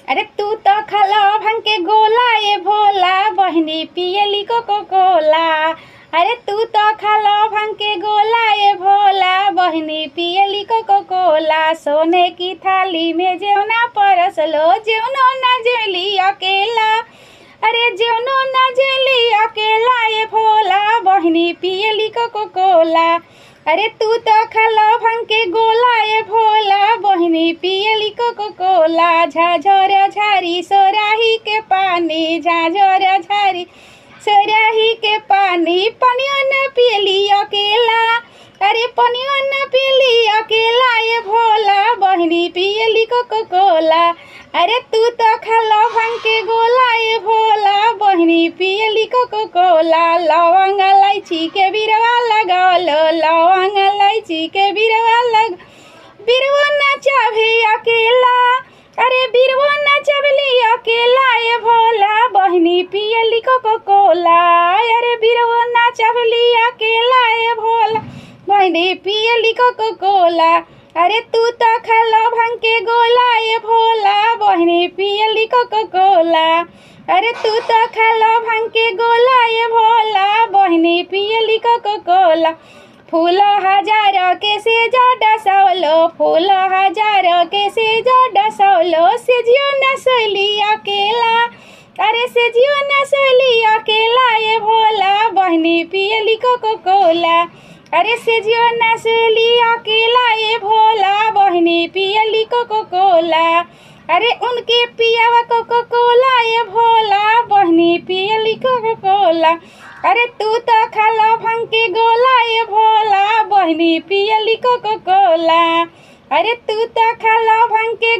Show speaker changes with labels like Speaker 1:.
Speaker 1: अरे तू तो खालो भांग के गोला ए भोला, बहिनी पियली कोको कोला। अरे तू तो खालो भांग के गोला ए भोला, बहिनी पियली कोको कोला। सोने की थाली में जेवना परसलो, जेवनो ना जेली अकेला। अरे जेवनो ना जेली अकेला ए भोला, बहिनी पियली कोको कोला। अरे तू तो खालो भांग के गोला ए भोला, बहिनी पियली कोको कोला। झाझर झारी सोराही के पानी, झाझर झारी सोराही के पानी, पनियो न पियली अकेला। अरे पनियो न पियली अकेला ए भोला, बहिनी पियली कोको कोला। अरे तू तो खालो भांग के गोला ए भोला, बहिनी पियली कोको कोला। लवंग इलायची के बिरवा लगौलो, लवंग इलायची के बिरवा लग, बिरवो नचावे अकेला। अरे बिरवो नचवली अकेला ए भोला, बहिनी पियली कोको कोला। अरे बिरवो नचवली अकेला ए भोला, बहिनी पियली कोको कोला। अरे तू तो खालो भांग के गोला ए भोला, बहिनी पियली कोको कोला। अरे तू तो खालो भांग के गोला ए भोला, बहिनी पियली कोको कोला। फूल हजार के से डसौलो, फूल हजार के से डसौलो, सेजियो नसली अकेला। अरे सेजियो नसली अकेला ए भोला, बहिनी पियली कोको कोला। अरे सेजियो नसली अकेला ए भोला, बहिनी पियली कोको कोला। अरे उनके पियावा कोको कोला ए भोला, बहिनी पियली कोको कोला। अरे तू तो खालो भांग के गोला ए भोला, बहिनी पियली कोको कोला। अरे तू तो खालो भांग के